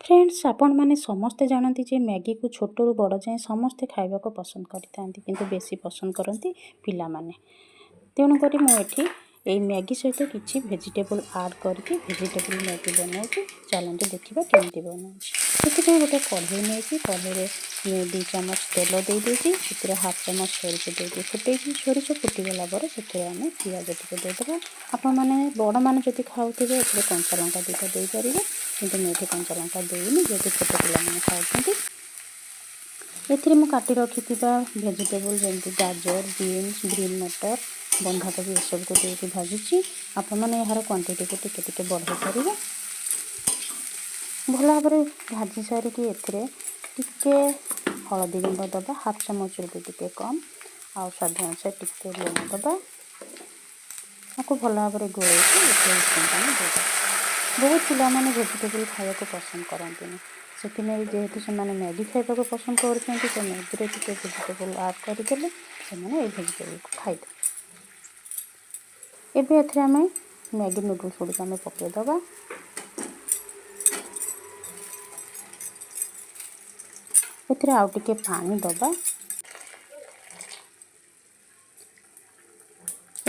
Friends, ଆପଣମାନେ ସମସ୍ତେ ଜାଣନ୍ତି ଯେ ମ୍ୟାଗିକୁ ଛୋଟରୁ ବଡ଼ ଯାଏଁ ସମସ୍ତେ ଖାଇବାକୁ ପସନ୍ଦ କରିଥାନ୍ତି, କିନ୍ତୁ ବେଶୀ ପସନ୍ଦ କରନ୍ତି ପିଲାମାନେ। ତେଣୁକରି ମୁଁ ଏଠି ଏଇ ମ୍ୟାଗି ସହିତ କିଛି ଭେଜିଟେବୁଲ୍ ଆଡ଼୍ କରିକି ଭେଜିଟେବୁଲ୍ ମ୍ୟାଗି ବନାଉଛି। ଚାଲନ୍ତୁ ଦେଖିବା କେମିତି ବନାଉଛି। ସେଥିପାଇଁ ଗୋଟେ କଢ଼େଇ ନେଇଛି। କଢ଼େଇରେ ମୁଁ 2 ଚାମଚ ତେଲ ଦେଇଦେଇଛି। ସେଥିରେ ହାଫ୍ ଚାମଚ ସୋରିଷ ଦେଇକି ଫୁଟେଇଛି। ସୋରିଷ ଫୁଟିଗଲା ପରେ ସେଥିରେ ଆମେ ପିଆଜ ଟିକେ ଦେଇଦେବା। ଆପଣମାନେ ବଡ଼ମାନେ ଯଦି ଖାଉଥିବେ, ଏଥିରେ କଞ୍ଚା ଲଙ୍କା ଦୁଇଟା ଦେଇପାରିବେ, କିନ୍ତୁ ମୁଁ ଏଠି କଞ୍ଚା ଲଙ୍କା ଦେଇନି, ଯେହେତୁ ଛୋଟ ପିଲାମାନେ ଖାଉଛନ୍ତି। ଏଥିରେ ମୁଁ କାଟି ରଖିଥିବା ଭେଜିଟେବୁଲ୍, ଯେମିତି ଗାଜର, ବିନ୍ସ, ଗ୍ରୀନ୍ ମଟର, ବନ୍ଧାକୋବି, ଏସବୁକୁ ଦେଇକି ଭାଜୁଛି। ଆପଣମାନେ ଏହାର କ୍ୱାଣ୍ଟିଟିକୁ ଟିକେ ଟିକେ ବଢ଼ାଇ ପାରିବେ। ଭଲ ଭାବରେ ଭାଜି ସାରିକି ଏଥିରେ ଟିକେ ହଳଦୀ ଗୁଣ୍ଡ ଦେବା, ହାଫ୍ ଚାମଚରୁ ବି ଟିକେ କମ୍, ଆଉ ସ୍ୱାଦ ଅନୁସାରେ ଟିକେ ଲୁଣ ଦେବା। ତାକୁ ଭଲ ଭାବରେ ଗୋଳେଇକି ଏଥିରେ ଉଷୁମ ପାଣି ଦେଇଦେବା। ବହୁତ ପିଲାମାନେ ଭେଜିଟେବୁଲ୍ ଖାଇବାକୁ ପସନ୍ଦ କରନ୍ତିନି। ସେଥିପାଇଁ ଯେହେତୁ ସେମାନେ ମ୍ୟାଗି ଖାଇବାକୁ ପସନ୍ଦ କରୁଛନ୍ତି, ତ ମ୍ୟାଗିରେ ଟିକେ ଭେଜିଟେବୁଲ୍ ଆଡ଼୍ କରିଦେଲେ ସେମାନେ ଏଇ ଭେଜିଟେବୁଲ୍କୁ ଖାଇଦେବେ। ଏବେ ଏଥିରେ ଆମେ ମ୍ୟାଗି ନୁଡ଼ଲ୍ସ ଗୁଡ଼ିକ ଆମେ ପକାଇଦେବା। ଏଥିରେ ଆଉ ଟିକେ ପାଣି ଦେବା।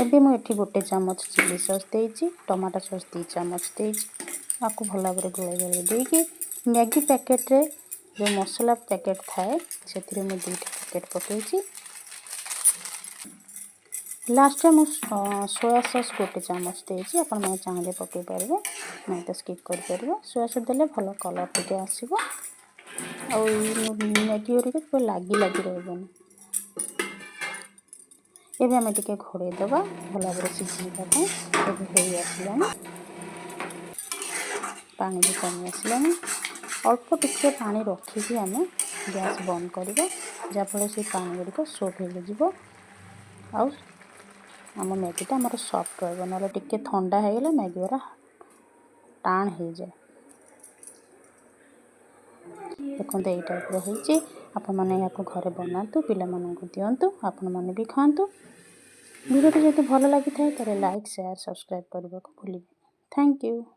ଏବେ ମୁଁ ଏଠି 1 ଚାମଚ ଚିଲି ସସ୍ ଦେଇଛି, ଟମାଟୋ ସସ୍ 2 ଚାମଚ ଦେଇଛି। ଆକୁ ଭଲ ଭାବରେ ଗୋଳେଇ ଗୋଳେଇ ଦେଇକି ମ୍ୟାଗି ପ୍ୟାକେଟ୍ରେ ଯେଉଁ ମସଲା ପ୍ୟାକେଟ୍ ଥାଏ, ସେଥିରେ ମୁଁ ଦୁଇଟା ପ୍ୟାକେଟ୍ ପକାଇଛି। ଲାଷ୍ଟରେ ମୁଁ ସୋୟା ସସ୍ 1 ଚାମଚ ଦେଇଛି। ଆପଣମାନେ ଚାହିଁଲେ ପକାଇ ପାରିବେ, ନାଇଁ ତ ସ୍କିପ୍ କରିପାରିବେ। ସୋୟା ସସ୍ ଦେଲେ ଭଲ କଲର୍ ଟିକେ ଆସିବ ଆଉ ଏଇ ମ୍ୟାଗି ଗୁଡ଼ିକ ପୁରା ଲାଗି ଲାଗି ରହିବନି। ଏବେ ଆମେ ଟିକେ ଘୋଡ଼େଇ ଦେବା ଭଲ ଭାବରେ ସିଝିଯିବା ପାଇଁ। ଏବେ ହେଇ ଆସିଲାଣି, ପାଣି ବି କମି ଆସିଲାଣି। ଅଳ୍ପ ଟିକେ ପାଣି ରଖିକି ଆମେ ଗ୍ୟାସ୍ ବନ୍ଦ କରିବା, ଯାହାଫଳରେ ସେଇ ପାଣି ଗୁଡ଼ିକ ସୋକ୍ ହେଇଯିବ ଆଉ ଆମ ମ୍ୟାଗିଟା ଆମର ସଫ୍ଟ ରହିବ। ନହେଲେ ଟିକେ ଥଣ୍ଡା ହେଇଗଲେ ମ୍ୟାଗି ଗୁଡ଼ା ଟାଣ ହେଇଯାଏ। ଦେଖନ୍ତୁ, ଏଇ ଟାଇପ୍ର ହେଇଛି। ଆପଣମାନେ ଏହାକୁ ଘରେ ବନାନ୍ତୁ, ପିଲାମାନଙ୍କୁ ଦିଅନ୍ତୁ, ଆପଣମାନେ ବି ଖାଆନ୍ତୁ। ଭିଡ଼ିଓଟି ଯଦି ଭଲ ଲାଗିଥାଏ, ତାହେଲେ ଲାଇକ୍, ସେୟାର, ସବସ୍କ୍ରାଇବ୍ କରିବାକୁ ଭୁଲିବେନି। Thank you.